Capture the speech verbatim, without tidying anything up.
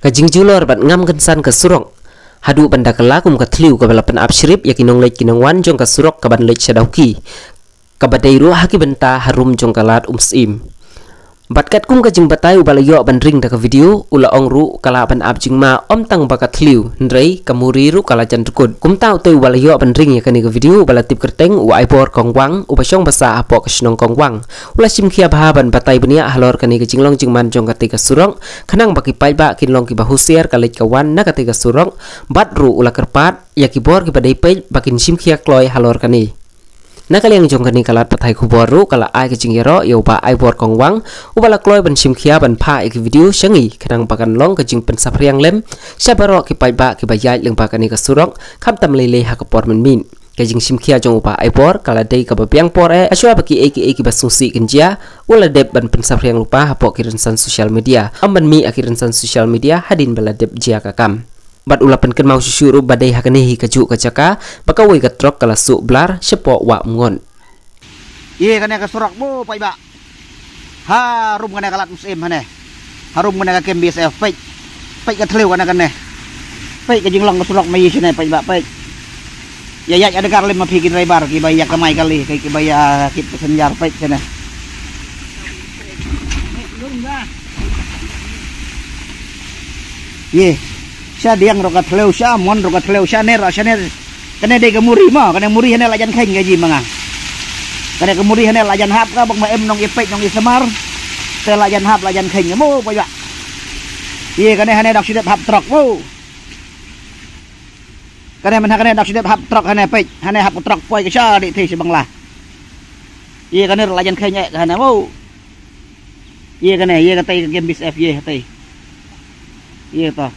Ka jingjulor bad ngam kynsan ka surok haduh ban da kylla kum ka thliew kaba la pynap shrip ïa ki nongleit ki nongwan jong ka surok kaban leit sha Dawki, kaba dei ruh ha ki bynta harum jong ka lad Umsyiem. Bad katkum ka jingbatai uba la ïoh ban ring da ka video, u la ong ruh ka lah ban ap jingma ym tang ba ka thliew, hynrei ka muri ruh ka la jan dkut. Kumta utei uba la ïoh ban ring ïa kane ka video uba la tip kyrteng u Aibor Kongwang, uba shong basa hapoh ka shnong Kongwang, u la shim khia bha ban batai bniah halor kane ka jinglong jingman jong katei ka surok, khnang ba ki paidbah kin long kiba husiar ka leit ka wan na katei ka surok, bad ruh u la kyrpad ïa ki bor kiba dei peit ba kin shim khia kloi halor kane. Na ka liang jong kane ka lad pathai khubor ruh ka la ai ka jingïaroh ïa u Bah Aibor Kongwang, uba la kloi ban shim khia ban phah ïa ki video sha ngi, khnang ba kan long ka jingpynsaphriang lem sha baroh ki paidbah kiba ïaid lyngba kane ka surok, khamtam lei lei ha ka por mynmiet. Ka jingshim khia jong u Bah Aibor ka la dei kaba biang por eh, hashwa ba kiei kiei kiba sngewsih kin jia, u la dep ban pynsaphriang lypa hapoh ki rynsan social media. Ym ban mih ha ki rynsan social media hadien ba la dep jia ka kam. Bad u la pynkynmaw shuh shuh ruh ba dei ha kane hi kajuh ka jaka ba kawei ka trok ka la suh blar shapoh Wah Umngot. Ïe, kane ka surok mo paidbah. Harum kane ka lad Umsyiem hane. Harum kane ka kem B S F, peit. Peit ka thliew kane kane. Peit ka jinglong ka surok ma ïe shane paidbah, peit. Ïa ïa ada kar lem ma phi ki driver kiba ïa kamai kali, ki- kiba ïa kit passenger, peit shane. Ïe. Sha diang ruh ka thliew, sha mon ruh ka thliew, shane ruh, shane. Kane dei ka muri mo, kane muri hane la jan kheiñ ka jingmanga. Kane ka muri hane la jan hap ka bang ma em nong ïa peit nong ïa samar. Te la jan hap la jan kheiñ ka mo paidbah. Ïe, kane hane dak shu dep hap trok mo. Kane mynha kane dak shu dep hap trok hane, peit, hane hap trok poi ka sha dei te sha Bangla. Ïe, kane ruh la jan kheiñ eh ka hane mo. Ïe, kane, ïe, katei ka kem B S F, ïe, katei. Ïe, to.